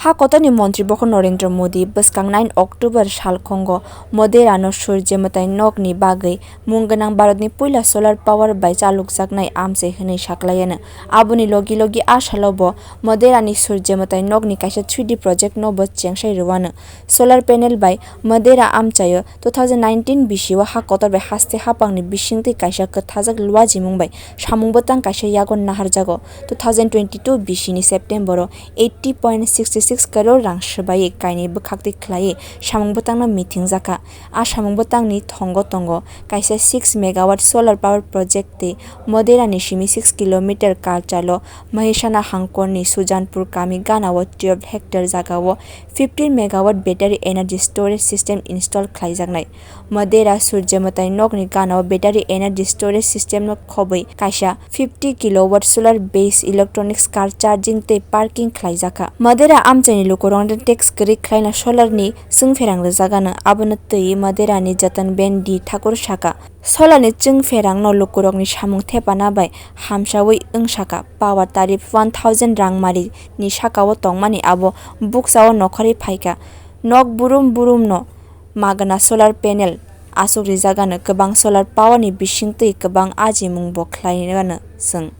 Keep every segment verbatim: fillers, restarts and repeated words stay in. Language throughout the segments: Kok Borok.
Ha kotorni montri bokhok Narendra Modi bwskang nine October salkhongo Madeira no Surjya Mwtai nokni bagwi mung gwnang Bharatni puila solar power bai chalokjaknai amchai hwnwi saklaiano. Aboni logi logi a salo bo Madeira ni Surjya Mwtai nokni kaisa three D project no bo chengsai rwano. Solar panel bai Madeira amchaio two thousand nineteen bisio ha kotor bai haste hapangni bisingtwi kaisa kwthajak luajimung bai samung bwtang kaisa yago naharjago. Two thousand twenty-two bisini September o eighty point sixty six crore rang swbaiwi kainwi bwkhaktwi khlaiwi samung bwtangno mithingjakha. A samung bwtangni thongo tongo kaisa six megawatt solar power project tei Madeira ni simi six kilometer kalchalo Mahesana hangkorni Sujanpur kami ganao twelve hectare jagao fifteen megawatt battery energy storage system install khlaijaknai. Madeira Surjya Mwtai nokni ganao battery energy storage system no khobwi kaisa fifty kilowatt solar based electronics car charging tei parking khlaijakha. Madeira amchaini lukurokno tax kwrwi khlaina solar ni chwngpherang rwjagano, abono twi Madeira ni Jatan Ben D Thakur sakha. Solar ni chwngpherang no lukurokni samung thepana bai hamsawi wngsakha. Power tariff one thousand rangmari ni sakao tongmani abo buksao nokharwi phaikha. Nok burum burum no magna solar panel aswk rijagano, kwbang solar power ni bisingtwi kwbang ajimung bo khlaigano chwng.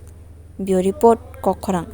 Bureau Report, Kokkhorang.